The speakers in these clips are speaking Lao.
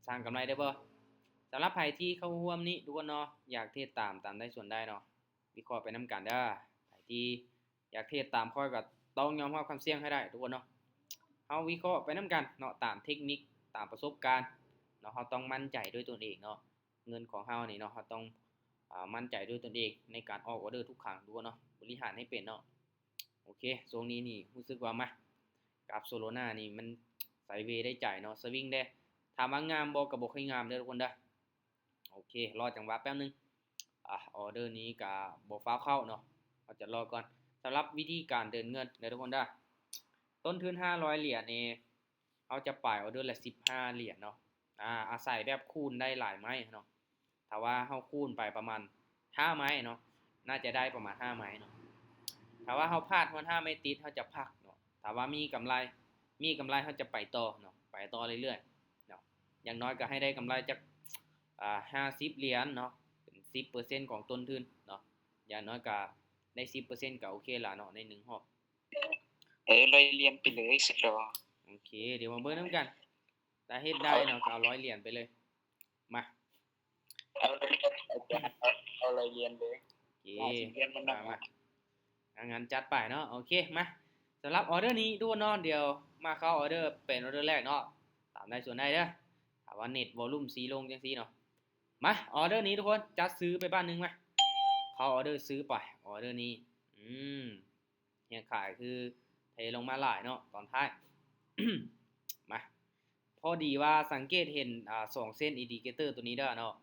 ສ້າງກຳໄລໄດ້ບໍ່? ສຳລັບໃຜທີ່ເຂົ້າຮ່ວມນີ້ທຸກຄົນເນາະ ຢາກເທຣດຕາມ ຕາມໄດ້ສ່ວນໄດ້ເນາະ ວິເຄາະໄປນຳກັນເດີ້. ໃຜທີ່ຢາກເທຣດຕາມຂ້ອຍກໍຕ້ອງຍອມຮັບຄວາມສ່ຽງໃຫ້ໄດ້ທຸກຄົນເນາະ. ເຮົາວິເຄາະໄປນຳກັນເນາະ ຕາມເທັກນິກ ຕາມປະສົບການເນາະ. ເຮົາຕ້ອງໝັ້ນໃຈດ້ວຍຕົນເອງເນາະ ເງິນຂອງເຮົານີ້ເນາະ ເຮົາຕ້ອງ ອາ ໝັ້ນໃຈດ້ວຍຕົນເອງໃນການອອກອອເດີທຸກຄັ້ງທຸກຄົນເນາະ. ບໍລິຫານໃຫ້ເປັນເນາະ. ໂອເຄ ຊ່ວງນີ້ນີ້ຮູ້ສຶກວ່າມາ ກາບໂຊໂລນານີ້ມັນໄຊເວໄດ້ໃຈເນາະ ສະວິງເດ້. ຖາມວ່າງາມບໍ່ ກໍບໍ່ຄ່ອຍງາມເດີ້ທຸກຄົນເດີ້. ໂອເຄ ລໍຈັງຫວະແປັບໜຶ່ງ. ອາ ອອເດີນີ້ກະບໍ່ຟ້າວເຂົ້າເນາະ ເຮົາຈະລໍກ່ອນ. ສຳລັບວິທີການເດີນເງິນເດີທຸກຄົນເດີ ຕົ້ນທຶນຫ້າຮ້ອຍຫຼຽນນີ້ ເຮົາຈະໄປອອເດີລະສິບຫ້າຫຼຽນເນາະ. ອາ ອາໄສແບບຄູນໄດ້ຫຼາຍໄມ້ເນາະ. ຖ້າວ່າເຮົາຄູນໄປປະມານຫ້າໄມ້ເນາະ ໜ້າຈະໄດ້ປະມານຫ້າໄມ້ເນາະ. ຖ້າວ່າເຮົາພາດຮອດຫ້າໄມ້ຕິດ ເຮົາຈະພັກເນາະ. ຖ້າວ່າມີກຳໄລ ມີກຳໄລ ເຮົາຈະໄປຕໍ່ເນາະ ໄປຕໍ່ເລື້ອຍໆເນາະ. ຢ່າງໜ້ອຍກໍໃຫ້ໄດ້ກຳໄລຈັກ ອາ ຫ້າສິບຫຼຽນເນາະ ເປັນສິບເປີເຊັນຂອງຕົ້ນທຶນເນາະ. ຢ່າງໜ້ອຍກໍໄດ້ສິບເປີເຊັນ ກໍໂອເຄລະເນາະ ໃນໜຶ່ງຮອບ. ເອີ ຮ້ອຍຫຼຽນໄປເລີຍ ສຸດຫຼໍ່. ໂອເຄ ດຽວມາເບິ່ງນຳກັນ ຖ້າເຮັດໄດ້ເນາະ ກໍເອົາຮ້ອຍຫຼຽນໄປເລີຍ. ມາ ເອົາ ເອົາ ເອົາ ເອົາຮ້ອຍຫຼຽນເລີຍ. ໂອເຄ ມາ ມາ ອ່າ ງານຈັດໄປເນາະ. ໂອເຄ ມາ ສຳລັບອອເດີນີ້ທຸກຄົນເນາະ ດຽວມາເຂົ້າອອເດີເປັນອອເດີແລກເນາະ ຕາມໄດ້ສ່ວນໄດ້ເດີ້. ຖ້າວ່າເນັດວໍລຸມຊີ້ລົງຈັ່ງຊີ້ເນາະ. ມາ ອອເດີນີ້ທຸກຄົນ ຈັດຊື້ໄປບາດໜຶ່ງ ມາ ເຂົ້າອອເດີຊື້ໄປ. ອອເດີນີ້ ອືມ ແຮງຂາຍຄືເທລົງມາຫຼາຍເນາະຕອນທ້າຍ. ມາ ພໍດີວ່າສັງເກດເຫັນ ອາ ສອງເສັ້ນອິນດິເຄເຕີຕົວນີ້ເດີເນາະ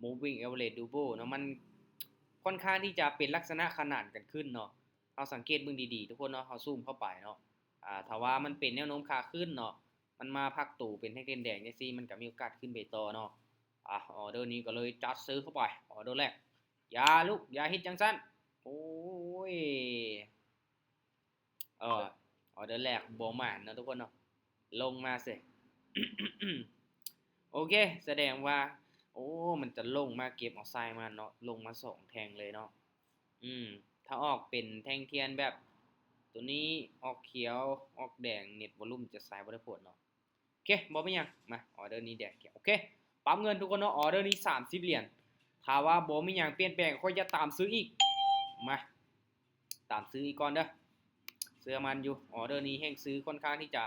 Moving Average Double ເນາະ ມັນຄ່ອນຂ້າງທີ່ຈະເປັນລັກສະນະຂະໜານກັນຂຶ້ນເນາະ. ເຮົາສັງເກດເບິ່ງດີໆທຸກຄົນເນາະ ເຮົາຊູມເຂົ້າໄປເນາະ. ອາ ຖ້າວ່າມັນເປັນແນວໂນ້ມຂາຂຶ້ນເນາະ ມັນມາພັກໂຕເປັນແທ່ງເດງໆຈັ່ງຊີ້ ມັນກໍມີໂອກາດຂຶ້ນໄປຕໍ່ເນາະ. ອາ ອອເດີນີ້ກໍເລີຍຈັດຊື້ເຂົ້າໄປ ອອເດີແລກ. ຢ່າລູກ ຢ່າເຮັດຈັ່ງຊັ້ນ ໂອ້ຍ. ເອີ ອອເດີແລກບໍ່ໝານເນາະທຸກຄົນເນາະ ລົງມາເສຍ. ໂອເຄ ສະແດງວ່າ ໂອ້ ມັນຈະລົງມາເກັບເອົາໄຊມັນເນາະ ລົງມາສອງແທ່ງເລີຍເນາະ. ອືມ ຖ້າອອກເປັນແທ່ງທຽນແບບຕົວນີ້ ອອກຂຽວ ອອກແດງ ເນັດວໍລຸມຈະໃຊ້ບໍ່ໄດ້ຜົນເນາະ. ໂອເຄ ບໍ່ເປັນຫຍັງ ມາ ອອເດີນີ້ແດງຂຽວ. ໂອເຄ ປັບເງິນທຸກຄົນເນາະ ອອເດີນີ້ສາມສິບຫຼຽນ. ຖ້າວ່າບໍ່ມີຫຍັງປ່ຽນແປງ ຂ້ອຍຈະຕາມຊື້ອີກ. ມາ ຕາມຊື້ອີກກ່ອນເດີ ເຊື່ອໝັ້ນຢູ່. ອອເດີນີ້ແຮງຊື້ຄ່ອນຂ້າງທີ່ຈະ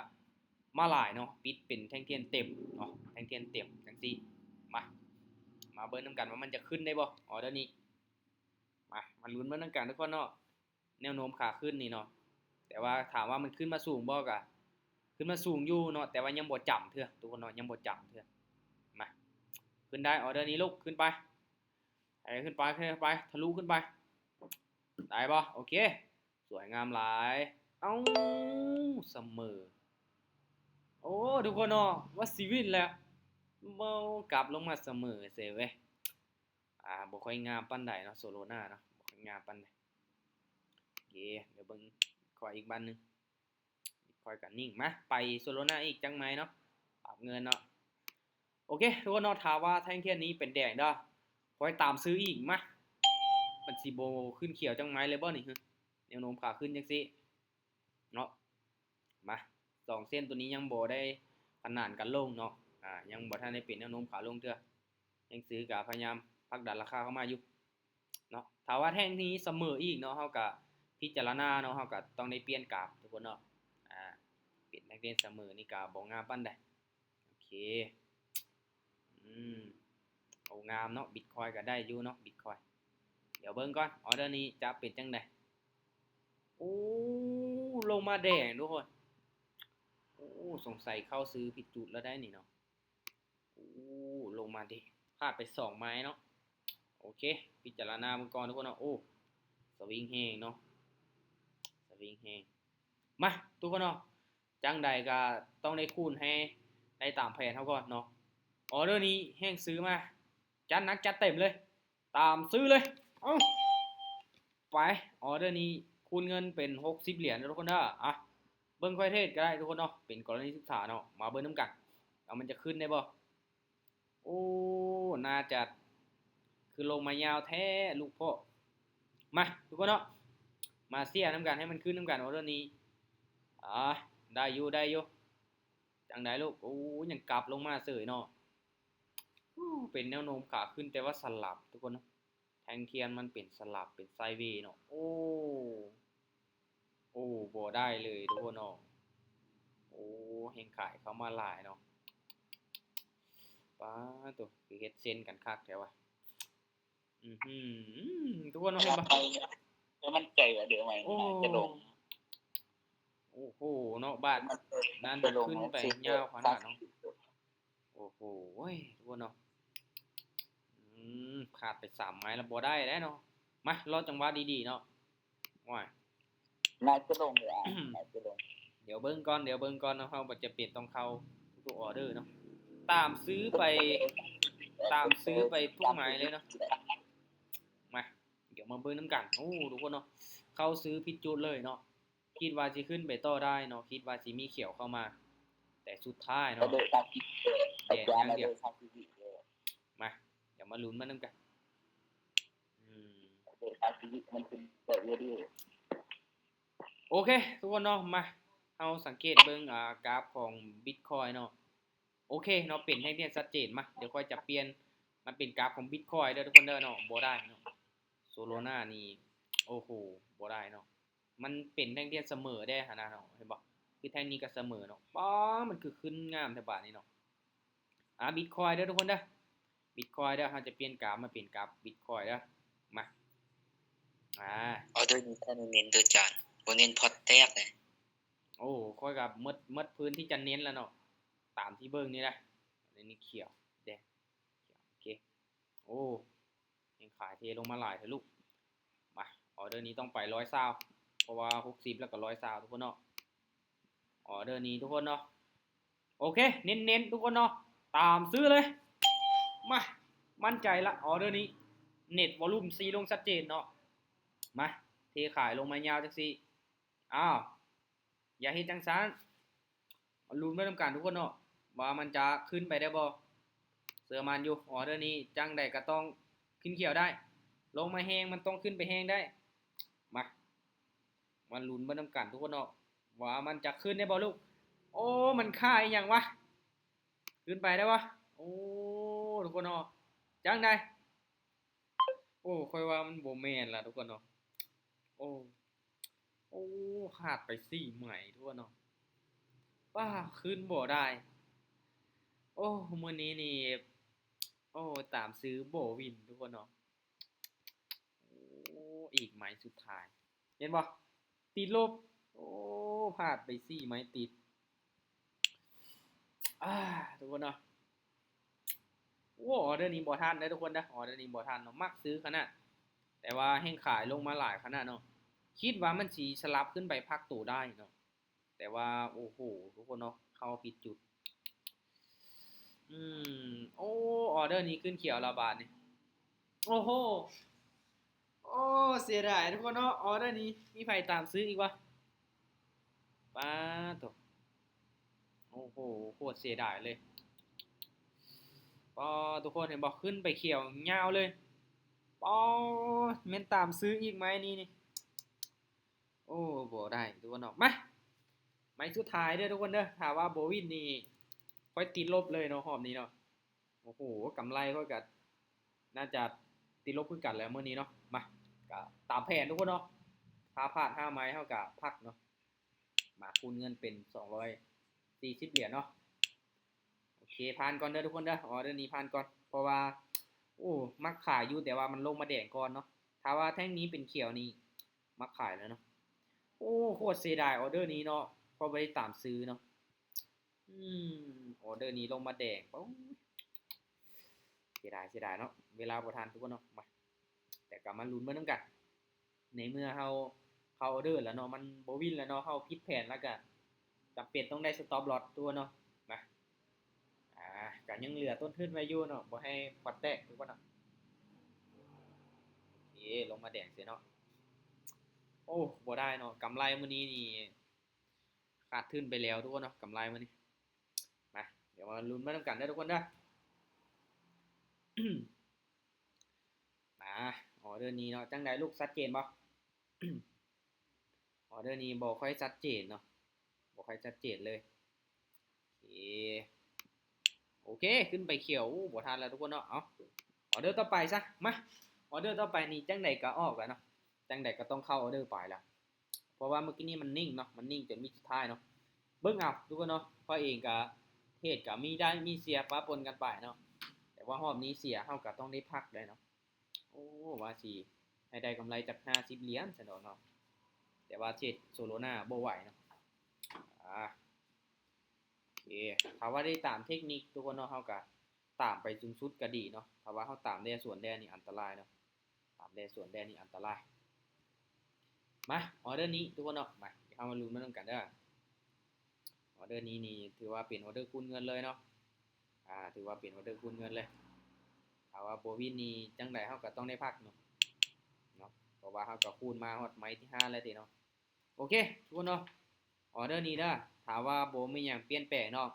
ມາຫຼາຍເນາະ ປິດເປັນແທ່ງທຽນເຕັມເນາະ ແທ່ງທຽນເຕັມຈັ່ງຊີ້. ມາ ມາເບິ່ງນຳກັນວ່າມັນຈະຂຶ້ນໄດ້ບໍ່ ອອເດີນີ້. ມາ ມາລຸ້ນເບິ່ງນຳກັນທຸກຄົນເນາະ ແນວໂນ້ມຂາຂຶ້ນນີ້ເນາະ. ແຕ່ວ່າຖາມວ່າມັນຂຶ້ນມາສູງບໍ່ ກະຂຶ້ນມາສູງຢູ່ເນາະ ແຕ່ວ່າຍັງບໍ່ຈຳເທື່ອທຸກຄົນເນາະ ຍັງບໍ່ຈຳເທື່ອ. ມາ ຂຶ້ນໄດ້ ອອເດີນີ້ລູກ ຂຶ້ນໄປ ໃຫ້ຂຶ້ນໄປ ຂຶ້ນໄປ ທະລຸຂຶ້ນໄປ ໄດ້ບໍ່? ໂອເຄ ສວຍງາມຫຼາຍ. ເອົ້າ ສະເໝີ. ໂອ້ ທຸກຄົນເນາະ ວ່າຊິວິນແລ້ວ ເອົາ ກັບລົງມາສະເໝີເສຍເວີຍ. ອາ ບໍ່ຄ່ອຍງາມປານໃດເນາະ ໂຊໂລນາເນາະ ບໍ່ຄ່ອຍງາມປານໃດ. ໂອເຄ ດຽວເບິ່ງຂ້ອຍອີກບາດໜຶ່ງ. ຂ້ອຍກໍນິ່ງ ມາ ໄປໂຊໂລນາອີກຈັກໄມ້ເນາະ ປັບເງິນເນາະ. ໂອເຄ ທຸກຄົນເນາະ ຖ້າວ່າແທ່ງທຽນນີ້ເປັນແດງເດີ ຂ້ອຍຕາມຊື້ອີກ. ມາ ມັນຊິບໍ່ຂຶ້ນຂຽວຈັກໄມ້ເລີຍບໍ່ນີ້? ແນວໂນ້ມຂາຂຶ້ນຈັ່ງຊີ້ເນາະ. ມາ ສອງເສັ້ນຕົວນີ້ຍັງບໍ່ໄດ້ຂະໜານກັນລົງເນາະ ອາ ຍັງບໍ່ທັນໄດ້ເປັນແນວໂນ້ມຂາລົງເທື່ອ. ແຮງຊື້ກໍພະຍາຍາມຜັກດັນລາຄາເຂົ້າມາຢູ່ເນາະ. ຖ້າວ່າແທ່ງນີ້ສະເໝີອີກເນາະ ເຮົາກໍພິຈາລະນາເນາະ ເຮົາກໍຕ້ອງໄດ້ປ່ຽນກາບທຸກຄົນເນາະ. ອາ ເປັນແທ່ງທຽນສະເໝີນີ້ກໍບໍ່ງາມປານໃດ. ໂອເຄ ອືມ ໂອ້ ງາມເນາະ ບິດຄອຍກໍໄດ້ຢູ່ເນາະ ບິດຄອຍ. ດຽວເບິ່ງກ່ອນ ອອເດີນີ້ຈະເປັນຈັ່ງໃດ. ໂອ້ ລົງມາແດງທຸກຄົນ. ໂອ້ ສົງໄສເຂົ້າຊື້ຜິດຈຸດແລ້ວໄດ໋ນີ້ເນາະ. ໂອ້ ລົງມາເດ ພາດໄປສອງໄມ້ເນາະ. ໂອເຄ ພິຈາລະນາເບິ່ງກ່ອນທຸກຄົນເນາະ. ໂອ້ ສະວິງແຮງເນາະ ສະວິງແຮງ. ມາ ທຸກຄົນເນາະ ຈັ່ງໃດກໍຕ້ອງໄດ້ຄູນໃຫ້ໄດ້ຕາມແຜນເຮົາກ່ອນເນາະ. ອອເດີນີ້ແຮງຊື້ມາ ຈັດໜັກຈັດເຕັມເລີຍ ຕາມຊື້ເລີຍ. ເອົ້າ ໄປ ອອເດີນີ້ຄູນເງິນເປັນຫົກສິບຫຼຽນເດີທຸກຄົນເດີ. ອະ ເບິ່ງຂ້ອຍເທຣດກໍໄດ້ທຸກຄົນເນາະ ເປັນກໍລະນີສຶກສາເນາະ. ມາເບິ່ງນຳກັນວ່າມັນຈະຂຶ້ນໄດ້ບໍ່. ໂອ້ ໜ້າຈະ ຄືລົງມາຍາວແທ້ລູກພໍ່. ມາ ທຸກຄົນເນາະ ມາເຊຍນຳກັນ ໃຫ້ມັນຂຶ້ນນຳກັນ ອອເດີນີ້. ອາ ໄດ້ຢູ່ ໄດ້ຢູ່. ຈັ່ງໃດລູກ ໂອ້ ຍັງກັບລົງມາເສີຍເນາະ. ໂອ້ ເປັນແນວໂນ້ມຂາຂຶ້ນ ແຕ່ວ່າສະຫຼັບທຸກຄົນເນາະ ແທ່ງທຽນມັນເປັນສະຫຼັບ ເປັນໄຊເວເນາະ. ໂອ້ ໂອ້ ບໍ່ໄດ້ເລີຍທຸກຄົນເນາະ. ໂອ້ ແຮງຂາຍເຂົ້າມາຫຼາຍເນາະ. ປາດໂທ້ ຄືເຮັດເຊັ່ນກັນຄັກແທ້ວະ. ອືຫື ທຸກຄົນເນາະ ເຫັນບໍ່? ແລ້ວມັນໃຈວ່າເດີໃໝ່ ໂອ້ ຈະລົງ. ໂອ້ໂຫເນາະ ບາດນັ້ນຂຶ້ນໄປຍາວຂະໜາດເນາະ. ໂອ້ໂຫ ໂອ້ຍ ທຸກຄົນເນາະ ອືມ ຂາດໄປສາມໄມ້ແລ້ວ ບໍ່ໄດ້ແລ້ວເນາະ. ມາ ລໍຈັງຫວະດີໆເນາະ. ໂອ້ຍ ໜ້າຈະລົງເລີຍ ອາ ໜ້າຈະລົງ. ດຽວເບິ່ງກ່ອນ ດຽວເບິ່ງກ່ອນເນາະ. ເຮົາບໍ່ຈຳເປັນຕ້ອງເຂົ້າທຸກໆອໍເດີເນາະ. ຕາມຊື້ໄປ ຕາມຊື້ໄປທຸກໄມ້ເລີຍເນາະ. ມາ ດຽວມາເບິ່ງນຳກັນ. ໂອ້ ທຸກຄົນເນາະ ເຂົ້າຊື້ຜິດຈຸດເລີຍເນາະ. ຄິດວ່າຊິຂຶ້ນໄປຕໍ່ໄດ້ເນາະ ຄິດວ່າຊິມີຂຽວເຂົ້າມາ ແຕ່ສຸດທ້າຍເນາະ ແດງຢ່າງດຽວ. ມາ ດຽວມາລຸ້ນມານຳກັນ. ອືມ ໂອເຄ ທຸກຄົນເນາະ ມາ ເຮົາສັງເກດເບິ່ງ ອາ ກາຟຂອງບິດຄອຍເນາະ. ໂອເຄເນາະ ເປັນແທ່ງທຽນຊັດເຈນ. ມາ ດຽວຂ້ອຍຈະປ່ຽນມາເປັນກາຟຂອງບິດຄອຍເດີທຸກຄົນເດີເນາະ. ບໍ່ໄດ້ເນາະ ໂຊໂລນານີ້ ໂອ້ໂຫ ບໍ່ໄດ້ເນາະ. ມັນເປັນແທ່ງທຽນສະເໝີແດ່ຫັ້ນນະເນາະ ເຫັນບໍ່? ຄືແທ່ງນີ້ກໍສະເໝີເນາະ. ປ້າ ມັນຄືຂຶ້ນງາມແທ້ບາດນີ້ເນາະ. ອາ ບິດຄອຍເດີທຸກຄົນເດີ ບິດຄອຍເດີ. ເຮົາຈະປ່ຽນກາຟມາເປັນກາຟບິດຄອຍເດີ. ມາ ອາ ອໍເດີນີ້ຂ້ອຍເນັ້ນເດີຈານ ບໍ່ເນັ້ນພອດແຕກເດ້. ໂອ້ ຂ້ອຍກໍໝົດ ໝົດພື້ນທີ່ຈະເນັ້ນແລ້ວເນາະ ຕາມທີ່ເບິ່ງນີ້ນະ. ອັນນີ້ຂຽວ ແດງ ໂອເຄ. ໂອ້ ແຮງຂາຍເທລົງມາຫຼາຍແທ້ລູກ. ມາ ອໍເດີນີ້ຕ້ອງໄປຮ້ອຍຊາວ ເພາະວ່າຫົກສິບແລ້ວກໍຮ້ອຍຊາວທຸກຄົນເນາະ. ອໍເດີນີ້ທຸກຄົນເນາະ ໂອເຄ ເນັ້ນໆທຸກຄົນເນາະ ຕາມຊື້ເລີຍ. ມາ ໝັ້ນໃຈລະ ອໍເດີນີ້ ເນັດວໍລຸ່ມສີ່ລົງຊັດເຈນເນາະ. ມາ ເທຂາຍລົງມາຍາວຈັ່ງຊີ້. ອ້າວ ຢ່າເຮັດຈັ່ງຊັ້ນ. ມາລຸ້ນໄປນຳກັນທຸກຄົນເນາະ ວ່າມັນຈະຂຶ້ນໄປໄດ້ບໍ່? ເຊື່ອໝັ້ນຢູ່ ອໍເດີນີ້ຈັ່ງໃດກໍຕ້ອງຂຶ້ນຂຽວໄດ້. ລົງມາແຮງ ມັນຕ້ອງຂຶ້ນໄປແຮງໄດ້. ມາ ມາລຸ້ນໄປນຳກັນທຸກຄົນເນາະ ວ່າມັນຈະຂຶ້ນໄດ້ບໍ່ລູກ? ໂອ້ ມັນຄ່າອີ່ຫຍັງວະ? ຂຶ້ນໄປໄດ້ບໍ່? ໂອ້ ທຸກຄົນເນາະ ຈັ່ງໃດ? ໂອ້ ຂ້ອຍວ່າມັນບໍ່ແມ່ນລະທຸກຄົນເນາະ. ໂອ້ ໂອ້ ຂາດໄປສີ່ໄມ້ທຸກຄົນເນາະ. ປ້າ ຂຶ້ນບໍ່ໄດ້. ໂອ້ ມື້ນີ້ນີ້ ໂອ້ ຕາມຊື້ບໍ່ວິນທຸກຄົນເນາະ. ໂອ້ ອີກໄມ້ສຸດທ້າຍ ເຫັນບໍ່? ຕິດລົບ. ໂອ້ ພາດໄປສີ່ໄມ້ຕິດ. ອາ ທຸກຄົນເນາະ ໂອ້ ອໍເດີນີ້ບໍ່ທັນເດີທຸກຄົນເດີ ອໍເດີນີ້ບໍ່ທັນເນາະ. ມັກຊື້ຂະໜາດ ແຕ່ວ່າແຮງຂາຍລົງມາຫຼາຍຂະໜາດເນາະ. ຄິດວ່າມັນຊິສະຫຼັບຂຶ້ນໄປພັກໂຕໄດ້ເນາະ ແຕ່ວ່າ ໂອ້ໂຫ ທຸກຄົນເນາະ ເຂົ້າຜິດຈຸດ. ອືມ ໂອ້ ອໍເດີນີ້ຂຶ້ນຂຽວແລ້ວບາດນີ້. ໂອ້ໂຫ ໂອ້ ເສຍດາຍທຸກຄົນເນາະ ອໍເດີນີ້. ມີໃຜຕາມຊື້ອີກບໍ່? ປາໂທ້ ໂອ້ໂຫ ໂຄດເສຍດາຍເລີຍ. ປາ ທຸກຄົນເຫັນບໍ່? ຂຶ້ນໄປຂຽວຍາວເລີຍ. ປາ ແມ່ນຕາມຊື້ອີກໄມ້ນີ້ນີ້. ໂອ້ ບໍ່ໄດ້ທຸກຄົນເນາະ. ມາ ໄມ້ສຸດທ້າຍເດີທຸກຄົນເດີ ຖ້າວ່າບໍ່ວິນນີ້ ຂ້ອຍຕິດລົບເລີຍເນາະ ຮອບນີ້ເນາະ. ໂອ້ໂຫ ກຳໄລຂ້ອຍກໍໜ້າຈະຕິດລົບຄືກັນແຫຼະມື້ນີ້ເນາະ. ມາ ກໍຕາມແຜນທຸກຄົນເນາະ ຖ້າພາດຫ້າໄມ້ເຮົາກໍພັກເນາະ. ມາ ຄູນເງິນເປັນສອງຮ້ອຍສີ່ສິບຫຼຽນເນາະ. ໂອເຄ ຜ່ານກ່ອນເດີທຸກຄົນເດີ ອໍເດີນີ້ຜ່ານກ່ອນ ເພາະວ່າ ໂອ້ ມັກຂາຍຢູ່ ແຕ່ວ່າມັນລົງມາແດງກ່ອນເນາະ. ຖ້າວ່າແທ່ງນີ້ເປັນຂຽວນີ້ ມັກຂາຍແລ້ວເນາະ. ໂອ້ ໂຄດເສຍດາຍອໍເດີນີ້ເນາະ ເພາະບໍ່ໄດ້ຕາມຊື້ເນາະ. ອືມ ອໍເດີນີ້ລົງມາແດງ ໂອ້ຍ ເສຍດາຍ ເສຍດາຍເນາະ ເວລາບໍ່ທັນທຸກຄົນເນາະ. ມາ ແຕ່ກໍມາລຸ້ນເບິ່ງນຳກັນ ໃນເມື່ອເຮົາເຂົ້າອໍເດີແລ້ວເນາະ ມັນບໍ່ວິນແລ້ວເນາະ ເຮົາຜິດແຜນແລ້ວກໍຈຳເປັນຕ້ອງໄດ້ສະຕັອບລອສທຸກຄົນເນາະ. ມາ ອາ ກໍຍັງເຫຼືອຕົ້ນທຶນໄວ້ຢູ່ເນາະ ບໍ່ໃຫ້ພອດແຕກທຸກຄົນເນາະ. ເອ ລົງມາແດງເສຍເນາະ. ໂອ້ ບໍ່ໄດ້ເນາະ ກຳໄລມື້ນີ້ນີ້ ຂາດທຶນໄປແລ້ວທຸກຄົນເນາະ ກຳໄລມື້ນີ້. ມາ ດຽວມາລຸ້ນໄປນຳກັນເດີທຸກຄົນເດີ. ມາ ອໍເດີນີ້ເນາະ ຈັ່ງໃດລູກ ຊັດເຈນບໍ່? ອໍເດີນີ້ບໍ່ຄ່ອຍຊັດເຈນເນາະ ບໍ່ຄ່ອຍຊັດເຈນເລີຍ. ໂອເຄ ໂອເຄ ຂຶ້ນໄປຂຽວ ໂອ້ ບໍ່ທັນແລ້ວທຸກຄົນເນາະ. ເອົາ ອໍເດີຕໍ່ໄປຊະ ມາ ອໍເດີຕໍ່ໄປນີ້ ຈັ່ງໃດກໍອອກແລ້ວເນາະ ຈັ່ງໃດກໍຕ້ອງເຂົ້າອໍເດີໄປແລ້ວ ເພາະວ່າເມື່ອກີ້ນີ້ມັນນິ່ງເນາະ ມັນນິ່ງຈົນວິດສຸດທ້າຍເນາະ. ເບິ່ງເອົາທຸກຄົນເນາະ ຂ້ອຍເອງກໍເທຣດກໍມີໄດ້ມີເສຍປະປົນກັນໄປເນາະ ແຕ່ວ່າຮອບນີ້ເສຍ ເຮົາກໍຕ້ອງໄດ້ພັກໄດ້ເນາະ. ໂອ້ ວ່າຊິໃຫ້ໄດ້ກຳໄລຈັກຫ້າສິບຫຼຽນຊັ້ນດອກເນາະ ແຕ່ວ່າເທຣດໂຊໂລນາບໍ່ໄຫວເນາະ. ອາ ໂອເຄ ຖ້າວ່າໄດ້ຕາມເທັກນິກທຸກຄົນເນາະ ເຮົາກໍຕາມໄປສູງສຸດກໍດີເນາະ. ຖ້າວ່າເຮົາຕາມແດ່ສວນແດ່ນີ້ອັນຕະລາຍເນາະ ຕາມແດ່ສວນແດ່ນີ້ອັນຕະລາຍ. ມາ ອໍເດີນີ້ທຸກຄົນເນາະ ມາ ດຽວເຮົາມາລຸ້ນມານຳກັນເດີ. ອໍເດີນີ້ນີ້ຖືວ່າເປັນອໍເດີຄູນເງິນເລີຍເນາະ ອາ ຖືວ່າເປັນອໍເດີຄູນເງິນເລີຍ. ຖ້າວ່າບໍ່ວິນນີ້ ຈັ່ງໃດເຮົາກໍຕ້ອງໄດ້ພັກເນາະ ເນາະ ເພາະວ່າເຮົາກໍຄູນມາຮອດໄມ້ທີຫ້າແລ້ວເດເນາະ. ໂອເຄທຸກຄົນເນາະ ອໍເດີນີ້ເດີ ຖ້າວ່າບໍ່ມີຫຍັງປ່ຽນແປງເນາະ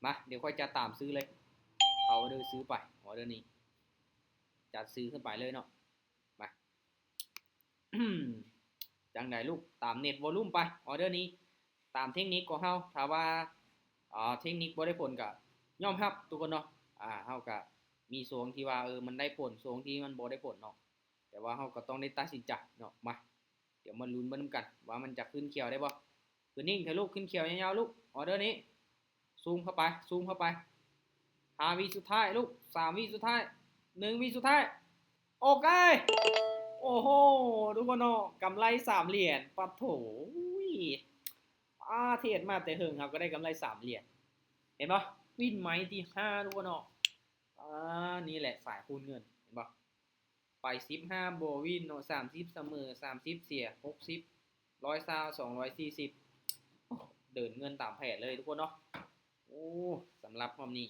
ມາ ດຽວຂ້ອຍຈັດຕາມຊື້ເລີຍ ເອົາອໍເດີຊື້ໄປ ອໍເດີນີ້ ຈັດຊື້ຂຶ້ນໄປເລີຍເນາະ. ມາ ຈັ່ງໃດລູກ ຕາມເນັດວໍລຸ່ມໄປ ອໍເດີນີ້ ຕາມເທັກນິກຂອງເຮົາ. ຖ້າວ່າ ເອີ ເທັກນິກບໍ່ໄດ້ຜົນກໍຍອມຮັບທຸກຄົນເນາະ ອາ ເຮົາກໍມີຊ່ວງທີ່ວ່າ ເອີ ມັນໄດ້ຜົນ ຊ່ວງທີ່ມັນບໍ່ໄດ້ຜົນເນາະ ແຕ່ວ່າເຮົາກໍຕ້ອງໄດ້ຕັດສິນໃຈເນາະ. ມາ ດຽວມາລຸ້ນເບິ່ງນຳກັນວ່າມັນຈະຂຶ້ນຂຽວໄດ້ບໍ່. ຄືນິ່ງແທ້ລູກ ຂຶ້ນຂຽວຍາວໆລູກ ອໍເດີນີ້ ຊູມເຂົ້າໄປ ຊູມເຂົ້າໄປ ຫ້າວິສຸດທ້າຍລູກ ສາມວິສຸດທ້າຍ ໜຶ່ງວິສຸດທ້າຍ ໂອເຄ ໂອ້ໂຫ ທຸກຄົນເນາະ ກຳໄລສາມຫຼຽນ ປະໂຖ ອາ ເທຣດມາແຕ່ເຫິງ ເຮົາກໍໄດ້ກຳໄລສາມຫຼຽນ ເຫັນບໍ່? ວິນໄມ້ທີຫ້າ ທຸກຄົນເນາະ ອາ ນີ້ແຫຼະສາຍຄູນເງິນ ເຫັນບໍ່? ໄປສິບຫ້າບໍ່ວິນເນາະ ສາມສິບສະເໝີ ສາມສິບເສຍ ຫົກສິບ ຮ້ອຍຊາວ ສອງຮ້ອຍສີ່ສິບ ໂອ້ ເດີນເງິນຕາມແຜນເລີຍທຸກຄົນເນາະ. ໂອ້ ສຳລັບຮອບນີ້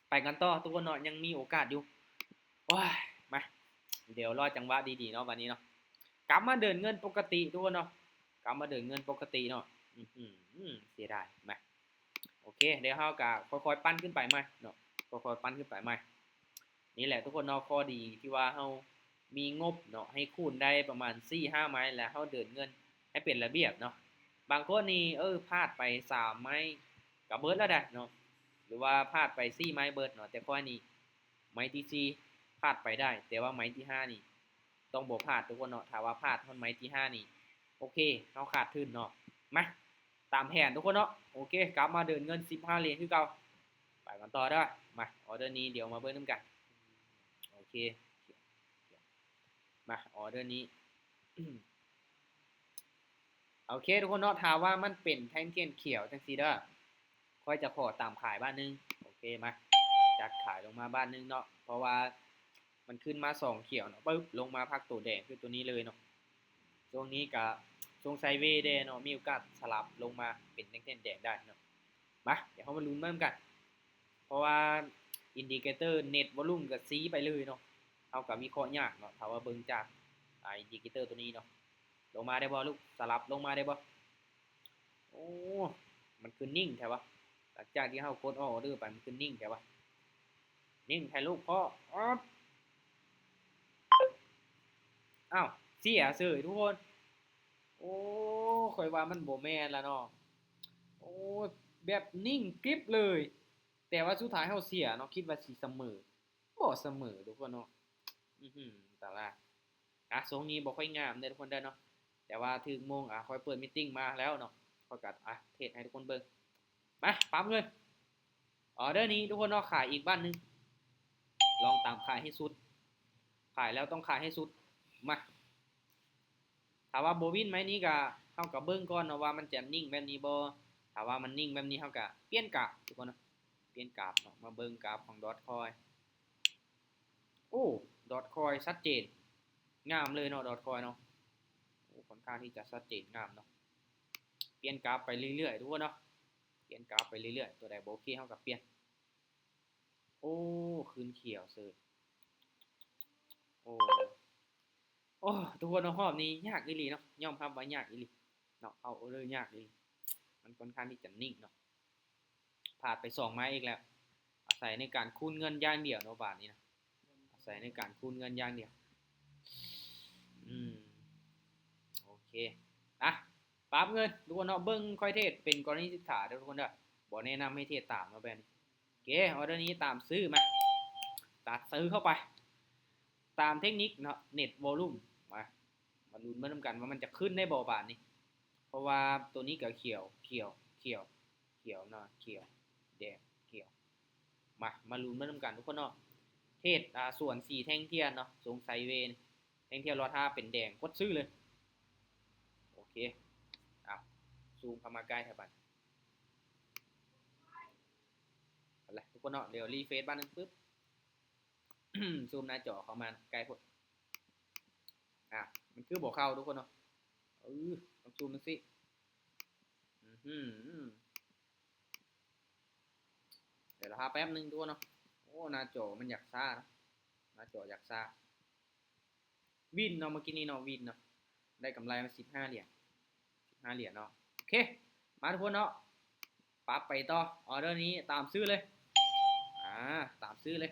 ໄປກັນຕໍ່ທຸກຄົນເນາະ ຍັງມີໂອກາດຢູ່. ໂອ້ຍ ມາ ດຽວລໍຈັງຫວະດີໆເນາະ ບາດນີ້ເນາະ ກັບມາເດີນເງິນປົກກະຕິທຸກຄົນເນາະ ກັບມາເດີນເງິນປົກກະຕິເນາະ. ອື ເສຍດາຍ ມາ ໂອເຄ ດຽວເຮົາກໍຄ່ອຍໆປັ່ນຂຶ້ນໄປໃໝ່ເນາະ ຄ່ອຍໆປັ່ນຂຶ້ນໄປໃໝ່. ນີ້ແຫຼະທຸກຄົນເນາະ ຂໍ້ດີທີ່ວ່າເຮົາມີງົບເນາະ ໃຫ້ຄູນໄດ້ປະມານສີ່ຫ້າໄມ້ ແລ້ວເຮົາເດີນເງິນໃຫ້ເປັນລະບຽບເນາະ. ບາງຄົນນີ້ ເອີ ພາດໄປສາມໄມ້ກໍເບິດແລ້ວໄດ໋ເນາະ ຫຼືວ່າພາດໄປສີ່ໄມ້ເບິດເນາະ ແຕ່ຂ້ອຍນີ້ໄມ້ທີສີ່ພາດໄປໄດ້ ແຕ່ວ່າໄມ້ທີຫ້ານີ້ ຕ້ອງບໍ່ພາດທຸກຄົນເນາະ ຖ້າວ່າພາດຮອດໄມ້ທີຫ້ານີ້ ໂອເຄ ເຮົາຂາດທຶນເນາະ. ມາ ຕາມແຜນທຸກຄົນເນາະ ໂອເຄ ກັບມາເດີນເງິນສິບຫ້າຫຼຽນຄືເກົ່າ ໄປກັນຕໍ່ເດີ. ມາ ອໍເດີນີ້ ດຽວມາເບິ່ງນຳກັນ ໂອເຄ ມາ ອໍເດີນີ້ ໂອເຄທຸກຄົນເນາະ ຖ້າວ່າມັນເປັນແທ່ງທຽນຂຽວຈັ່ງຊີ້ເດີ ຂ້ອຍຈະຂໍຕາມຂາຍບາດໜຶ່ງ ໂອເຄ ມາ ຈັດຂາຍລົງມາບາດໜຶ່ງເນາະ ເພາະວ່າມັນຂຶ້ນມາສອງຂຽວເນາະ ປຶບ ລົງມາພັກໂຕແດງຄືໂຕນີ້ເລີຍເນາະ. ຊ່ວງນີ້ກະຊ່ວງໄຊເວແດ່ເນາະ ມີໂອກາດສະຫຼັບລົງມາເປັນແທ່ງທຽນແດງໄດ້ເນາະ. ມາ ດຽວເຮົາມາລຸ້ນນຳກັນ ເພາະວ່າອິນດິເຄເຕີເນັດວໍລຸ່ມກະຊີ້ໄປເລີຍເນາະ ເຮົາກະວິເຄາະຍາກເນາະ ຖ້າວ່າເບິ່ງຈາກ ອາ ອິນດິເຄເຕີໂຕນີ້ເນາະ. ລົງມາໄດ້ບໍ່ລູກ? ສະຫຼັບລົງມາໄດ້ບໍ່? ໂອ້ ມັນຄືນິ່ງແທ້ວະ ຫຼັງຈາກທີ່ເຮົາກົດອອກອໍເດີໄປ ມັນຄືນິ່ງແທ້ວະ. ນິ່ງແທ້ລູກພໍ່. ອອບ ອ້າວ ເສຍເສີຍທຸກຄົນ. ໂອ້ ຂ້ອຍວ່າມັນບໍ່ແມ່ນລະເນາະ. ໂອ້ ແບບນິ່ງກຣິບເລີຍ ແຕ່ວ່າສຸດທ້າຍເຮົາເສຍເນາະ ຄິດວ່າຊິສະເໝີ ບໍ່ສະເໝີທຸກຄົນເນາະ. ອືຫື ຕາລາງ ອ່ະ ຊ່ວງນີ້ບໍ່ຄ່ອຍງາມເດີທຸກຄົນເດີເນາະ ແຕ່ວ່າຖືກໂມງ ອ່ະ ຂ້ອຍເປີດມີດຕິ້ງມາແລ້ວເນາະ ຂ້ອຍກໍ ອ່ະ ເທຣດໃຫ້ທຸກຄົນເບິ່ງ. ມາ ປັບເງິນ ອໍເດີນີ້ທຸກຄົນເນາະ ຂາຍອີກບາດໜຶ່ງ ລອງຕາມຂາຍໃຫ້ສຸດ ຂາຍແລ້ວຕ້ອງຂາຍໃຫ້ສຸດ. ມາ ຖ້າວ່າບໍ່ວິນໄມ້ນີ້ກະ ເຮົາກະເບິ່ງກ່ອນເນາະວ່າມັນຈະນິ່ງແບບນີ້ບໍ່ ຖ້າວ່າມັນນິ່ງແບບນີ້ ເຮົາກະປ່ຽນກາບທຸກຄົນເນາະ ປ່ຽນກາບເນາະ. ມາເບິ່ງກາບຂອງດອດຄອຍ ໂອ້ ດອດຄອຍຊັດເຈນ ງາມເລີຍເນາະ ດອດຄອຍເນາະ. ໂອ້ ຄ່ອນຂ້າງທີ່ຈະຊັດເຈນ ງາມເນາະ. ປ່ຽນກາບໄປເລື້ອຍໆທຸກຄົນເນາະ ປ່ຽນກາບໄປເລື້ອຍໆ ຕົວໃດບໍ່ໂອເຄເຮົາກໍປ່ຽນ. ໂອ້ ຄືນຂຽວເສີຍ. ໂອ້ ໂອ້ ທຸກຄົນເນາະ ຮອບນີ້ຍາກອີ່ຫຼີເນາະ ຍອມຮັບວ່າຍາກອີ່ຫຼີເນາະ ເອົາອໍເດີຍາກອີ່ຫຼີ ມັນຄ່ອນຂ້າງທີ່ຈະນິ່ງເນາະ. ພາດໄປສອງໄມ້ອີກແລ້ວ ອາໄສໃນການຄູນເງິນຢ່າງດຽວເນາະບາດນີ້ນະ ອາໄສໃນການຄູນເງິນຢ່າງດຽວ. ອືມ ໂອເຄ ອ່ະ ປັບເງິນທຸກຄົນເນາະ. ເບິ່ງຂ້ອຍເທຣດເປັນກໍລະນີສຶກສາເດີທຸກຄົນເດີ ບໍ່ແນະນຳໃຫ້ເທຣດຕາມເນາະແບບນີ້. ເຄ ອອເດີນີ້ຕາມຊື້ ມາ ຈັດຊື້ເຂົ້າໄປ ຕາມເທັກນິກເນາະ ເນັດວໍລຸ່ມ ມາ ມາລຸ້ນເບິ່ງນຳກັນວ່າມັນຈະຂຶ້ນໄດ້ບໍ່ບາດນີ້ ເພາະວ່າໂຕນີ້ກໍຂຽວ ຂຽວ ຂຽວ ຂຽວເນາະ ຂຽວ ແດງ ຂຽວ ມາ ມາລຸ້ນເບິ່ງນຳກັນທຸກຄົນເນາະ ເທຣດ ອ່າ ສ່ວນສີແທ່ງທຽນເນາະ ຊົງໄຊເວ ແທ່ງທຽນລອດຫ້າເປັນແດງ ກົດຊື້ເລີຍ ໂອເຄ ອ່ະ ຊູມເຂົ້າມາໃກ້ແທ້ບາດ ເອົາລະທຸກຄົນເນາະ ດຽວຣີເຟຣຊບາດໜຶ່ງປຶບ ຊູມໜ້າຈໍເຂົ້າມາໃກ້ໂພດ ອ່ະ ມັນຄືບໍ່ເຂົ້າທຸກຄົນເນາະ ເອີ ຕ້ອງຊູມຈັ່ງຊີ້ ອື ດຽວລໍຖ້າແປັບໜຶ່ງທຸກຄົນເນາະ ໂອ້ ໜ້າຈໍມັນຢາກຊ້າເນາະ ໜ້າຈໍຢາກຊ້າ ວິນເນາະ ເມື່ອກີ້ນີ້ເນາະ ວິນເນາະ ໄດ້ກຳໄລມາສິບຫ້າຫຼຽນ ສິບຫ້າຫຼຽນເນາະ ໂອເຄ ມາທຸກຄົນເນາະ ປັບໄປຕໍ່ ອອເດີນີ້ຕາມຊື້ເລີຍ ອ່າ ຕາມຊື້ເລີຍ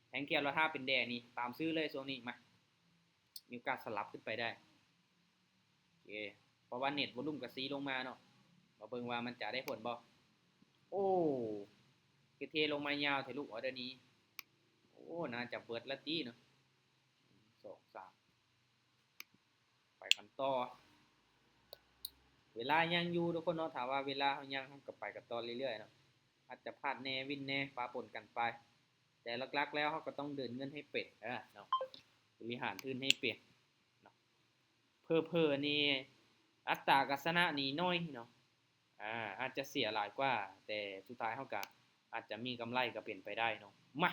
ແທ່ງທຽນລອດຫ້າເປັນແດງນີ້ ຕາມຊື້ເລີຍຊ່ວງນີ້ ມາ ມີໂອກາດສະຫຼັບຂຶ້ນໄປໄດ້ ໂອເຄ ເພາະວ່າເນັດວໍລຸ່ມກໍຊີລົງມາເນາະ ມາເບິ່ງວ່າມັນຈະໄດ້ຜົນບໍ່ ໂອ້ ຄືເທລົງມາຍາວແທ້ລູກ ອອເດີນີ້ ໂອ້ ໜ້າຈະເບິດລະຕິເນາະ ສອງ ສາມ ໄປກັນຕໍ່ ເວລາຍັງຢູ່ທຸກຄົນເນາະ ຖ້າວ່າເວລາເຮົາຍັງ ເຮົາກໍໄປກັນຕໍ່ເລື້ອຍໆເນາະ ອາດຈະພາດແດ່ ວິນແດ່ ປະປົນກັນໄປ ແຕ່ຫຼັກໆແລ້ວເຮົາກໍຕ້ອງເດີນເງິນໃຫ້ເປັນເດີເນາະ ບໍລິຫານທຶນໃຫ້ເປັນເນາະ ເຜີໆນີ້ອັດຕາການຊະນະນີ້ໜ້ອຍເນາະ ອາ ອາດຈະເສຍຫຼາຍກວ່າ ແຕ່ສຸດທ້າຍເຮົາກະອາດຈະມີກຳໄລກໍເປັນໄປໄດ້ເນາະ ມາ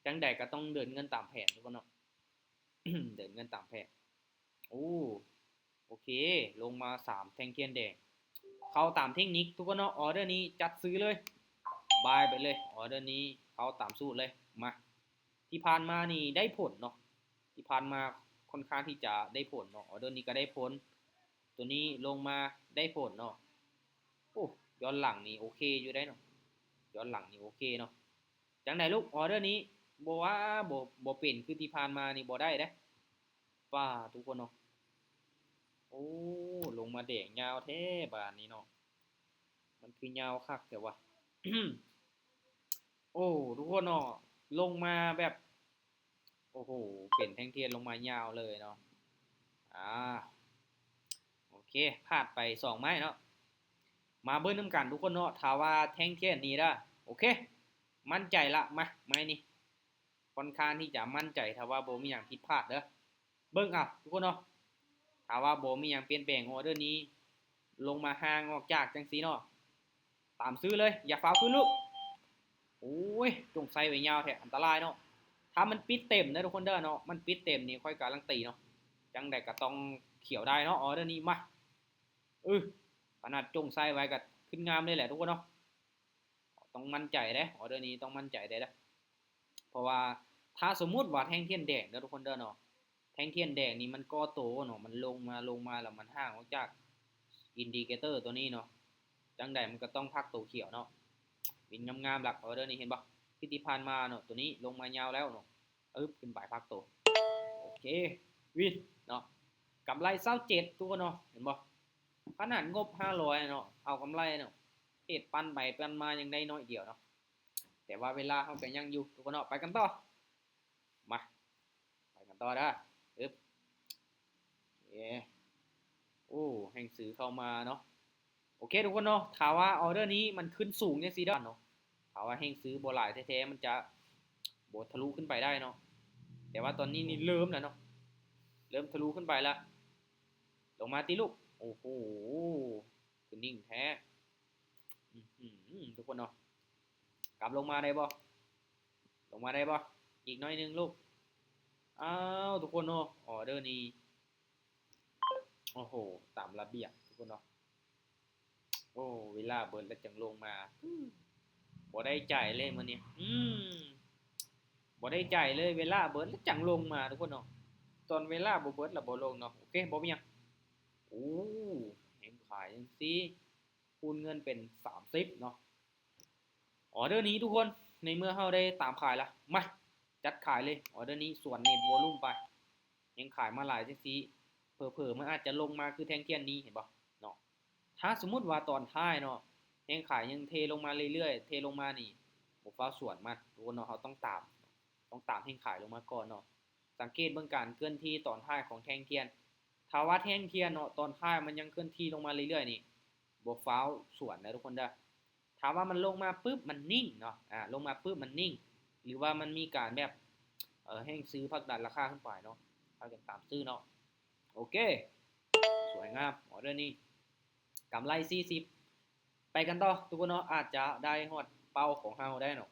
ຈັ່ງໃດກໍຕ້ອງເດີນເງິນຕາມແຜນທຸກຄົນເນາະ ເດີນເງິນຕາມແຜນ ໂອ້ ໂອເຄ ລົງມາສາມແທ່ງທຽນແດງ ເຂົ້າຕາມເທັກນິກທຸກຄົນເນາະ ອອເດີນີ້ຈັດຊື້ເລີຍ ບາຍໄປເລີຍ ອອເດີນີ້ເຂົ້າຕາມສູດເລີຍ ມາ ທີ່ຜ່ານມານີ້ໄດ້ຜົນເນາະ ທີ່ຜ່ານມາຄ່ອນຂ້າງທີ່ຈະໄດ້ຜົນເນາະ ອອເດີນີ້ກໍໄດ້ຜົນ ໂຕນີ້ລົງມາໄດ້ຜົນເນາະ ໂອ້ ຍ້ອນຫຼັງນີ້ໂອເຄຢູ່ໄດ໋ເນາະ ຍ້ອນຫຼັງນີ້ໂອເຄເນາະ ຈັ່ງໃດລູກ ອອເດີນີ້ ບໍ່ວ່າ ບໍ່ ບໍ່ເປັນຄືທີ່ຜ່ານມານີ້ບໍ່ໄດ້ເດ້ ປ້າ ທຸກຄົນເນາະ ໂອ້ ລົງມາແດງຍາວແທ້ບາດນີ້ເນາະ ມັນຄືຍາວຄັກແທ້ວະ ໂອ້ ທຸກຄົນເນາະ ລົງມາແບບ ໂອ້ໂຫ ເປັນແທ່ງທຽນລົງມາຍາວເລີຍເນາະ ອາ ໂອເຄ ພາດໄປສອງໄມ້ເນາະ ມາເບິ່ງນຳກັນທຸກຄົນເນາະ ຖ້າວ່າແທ່ງທຽນນີ້ເດີ ໂອເຄ ໝັ້ນໃຈລະ ມາ ໄມ້ນີ້ ຄ່ອນຂ້າງທີ່ຈະໝັ້ນໃຈ ຖ້າວ່າບໍ່ມີຫຍັງຜິດພາດເດີ ເບິ່ງເອົາທຸກຄົນເນາະ ຖ້າວ່າບໍ່ມີຫຍັງປ່ຽນແປງ ອອເດີນີ້ລົງມາຫ່າງອອກຈາກຈັ່ງຊີ້ເນາະ ຕາມຊື້ເລີຍ ຢ່າຟ້າວຂຶ້ນລູກ ໂອ້ຍ ຈົ່ງໃສ່ໄວ້ຍາວແທ້ ອັນຕະລາຍເນາະ ຖ້າມັນປິດເຕັມເດີທຸກຄົນເດີເນາະ ມັນປິດເຕັມນີ້ຂ້ອຍກາລັນຕີເນາະ ຈັ່ງໃດກໍຕ້ອງຂຽວໄດ້ເນາະ ອອເດີນີ້ ມາ ເອີ ຂະໜາດຈົ່ງໃສ່ໄວ້ກໍຂຶ້ນງາມເລີຍແຫຼະທຸກຄົນເນາະ ຕ້ອງໝັ້ນໃຈເດ້ ອອເດີນີ້ຕ້ອງໝັ້ນໃຈເດ້ ເພາະວ່າຖ້າສົມມຸດວ່າແທ່ງທຽນແດງເດີທຸກຄົນເດີເນາະ ແທ່ງທຽນແດງນີ້ມັນກໍ່ໂຕເນາະ ມັນລົງມາ ລົງມາແລ້ວມັນຫ່າງອອກຈາກອິນດິເຄເຕີຕົວນີ້ເນາະ ຈັ່ງໃດມັນກໍຕ້ອງພັກໂຕຂຽວເນາະ ວິນງາມໆ ຫຼັກ ອອເດີນີ້ ເຫັນບໍ່ ທີ່ ທີ່ຜ່ານມາເນາະ ຕົວນີ້ລົງມາຍາວແລ້ວເນາະ ອຶບ ຂຶ້ນໄປພັກໂຕ ໂອເຄ ວິນເນາະ ກຳໄລຊາວເຈັດ ທຸກຄົນເນາະ ເຫັນບໍ່ ຂະໜາດງົບຫ້າຮ້ອຍເນາະ ເອົາກຳໄລເນາະ ເຮັດປັ່ນໄປປັ່ນມາຍັງໄດ້ໜ້ອຍດຽວເນາະ ແຕ່ວ່າເວລາເຮົາກໍຍັງຢູ່ ທຸກຄົນເນາະ ໄປກັນຕໍ່ ມາ ໄປກັນຕໍ່ເດີ ອຶບ ເອ ໂອ້ ແຮງຊື້ເຂົ້າມາເນາະ ໂອເຄທຸກຄົນເນາະ ຖ້າວ່າອອເດີນີ້ມັນຂຶ້ນສູງຈັ່ງຊີ້ເດີເນາະ ຖ້າວ່າແຮງຊື້ບໍ່ຫຼາຍແທ້ໆ ມັນຈະບໍ່ທະລຸຂຶ້ນໄປໄດ້ເນາະ ແຕ່ວ່າຕອນນີ້ນີ້ເລີ່ມແລ້ວເນາະ ເລີ່ມທະລຸຂຶ້ນໄປລະ ລົງມາຕິລູກ ໂອ້ໂຫ ຄືນິ່ງແທ້ ອື ທຸກຄົນເນາະ ກັບລົງມາໄດ້ບໍ່? ລົງມາໄດ້ບໍ່? ອີກໜ້ອຍໜຶ່ງລູກ ອ້າວ ທຸກຄົນເນາະ ອອເດີນີ້ ໂອ້ໂຫ ຕາມລະບຽບທຸກຄົນເນາະ ໂອ້ ເວລາເບິດແລ້ວຈັ່ງລົງມາ ບໍ່ໄດ້ໃຈເລີຍມື້ນີ້ ອືມ ບໍ່ໄດ້ໃຈເລີຍ ເວລາເບິດແລ້ວຈັ່ງລົງມາທຸກຄົນເນາະ ຕອນເວລາບໍ່ເບິດລະບໍ່ລົງເນາະ ໂອເຄ ບໍ່ມີຫຍັງ ໂອ້ ແຮງຂາຍຈັ່ງຊີ້ ຄູນເງິນເປັນສາມສິບເນາະ ອອເດີນີ້ທຸກຄົນ ໃນເມື່ອເຮົາໄດ້ຕາມຂາຍລະ ມາ ຈັດຂາຍເລີຍ ອອເດີນີ້ ສ່ວນເນັດວໍລຸ່ມໄປ ແຮງຂາຍມາຫຼາຍຈັ່ງຊີ້ ເຜີໆມັນອາດຈະລົງມາຄືແທ່ງທຽນນີ້ ເຫັນບໍ່ເນາະ ຖ້າສົມມຸດວ່າຕອນທ້າຍເນາະ ແຮງຂາຍຍັງເທລົງມາເລື້ອຍໆ ເທລົງມານີ້ ບໍ່ຟ້າວສວນມັນ ທຸກຄົນເນາະ. ເຮົາຕ້ອງຕາມ ຕ້ອງຕາມແຮງຂາຍລົງມາກ່ອນເນາະ. ສັງເກດເບິ່ງການເຄື່ອນທີ່ຕອນທ້າຍຂອງແທ່ງທຽນ. ຖ້າວ່າແທ່ງທຽນເນາະ ຕອນທ້າຍມັນຍັງເຄື່ອນທີ່ລົງມາເລື້ອຍໆນີ້ ບໍ່ຟ້າວສວນເດີທຸກຄົນເດີ. ຖ້າວ່າມັນລົງມາປຶບ ມັນນິ່ງເນາະ ອາ ລົງມາປຶບ ມັນນິ່ງ ຫຼືວ່າມັນມີການແບບ ເອີ ແຮງຊື້ຜັກດັນລາຄາຂຶ້ນໄປເນາະ ເຮົາຈຶ່ງຕາມຊື້ເນາະ. ໂອເຄ ສວຍງາມ ອໍເດີນີ້ ກຳໄລສີ່ສິບ. ໄປກັນຕໍ່ທຸກຄົນເນາະ ອາດຈະໄດ້ຮອດເປົ້າຂອງເຮົາໄດ້ເນາະ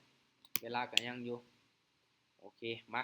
ເວລາກໍຍັງຢູ່. ໂອເຄ ມາ